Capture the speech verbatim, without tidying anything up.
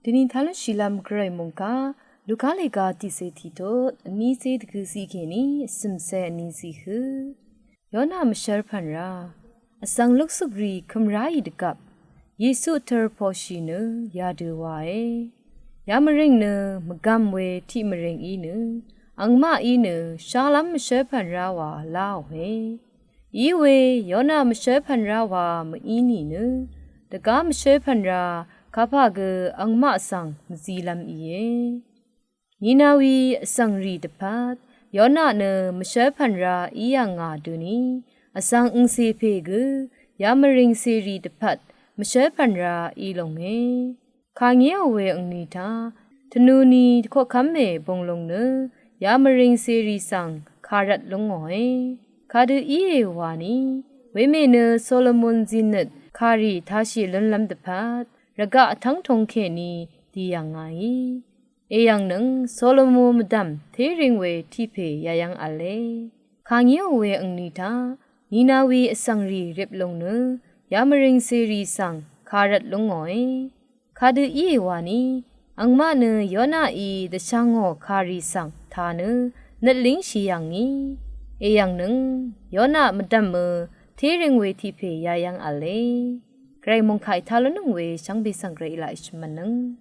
Dvni talv́nshìlv́m gvray mòngkà Luka lèga tiqsè tiqtut vnísé dvgø ziq kèní vsø̀msè vní ziq hø. Yona mvshv́rpv̀n rá. Vsvng luksukrì kø̀mráì dvgvp Yesu vtør poshì nø yadø wae. Yamvring nø mvgvm we tiq mvring í nø angmaq í nø shálv́m mvshv́rpv̀n rá wa láòe. Iwe Yona mvshv́rpv̀n rá wa mv-í nìnø dvgá mvshv́rpv̀n rá kapà gø angmaq svng mvzilv́m íe. Ninawi vsvngrì dvpvt Yona nø mvshv́rpv̀n rá í yv̀ngà døni vsvng angcè pè gø yamvring cèrì dvpvt mvshv́rpv̀n rá í longe. Kàngéò we angni taq tvnuni koqkv́m mè bunglung nø yamvring cèrì svng kàrvt lúngòe. Kadø íe wani wemè nø Solomon zìnøt kàrì tashì lúnlv́m dvpvt rvgaq vtv́ng tong kèní dì yv̀ngàí. Èyv̀ngnøng Solomon mvdv̀m téring we tiq pè yayv́ng v̄le. Kàngéò we angni taq Ninawi vsvngrì rip lung nø yamvring cèrì svng kàrvt lúngòe. Kadø íe wani angmaq nø Yonaí dvshvngò kàrì svng tà nø nøt língshì yv̀ngí. Èyv̀ngnøng Yona mvdv̀mø téring we tiq pè yayv́ng v̄le. Gvray mòngkà í talv́nnøng we shvngbe svng gvray í laq í shvmv̀nnøng.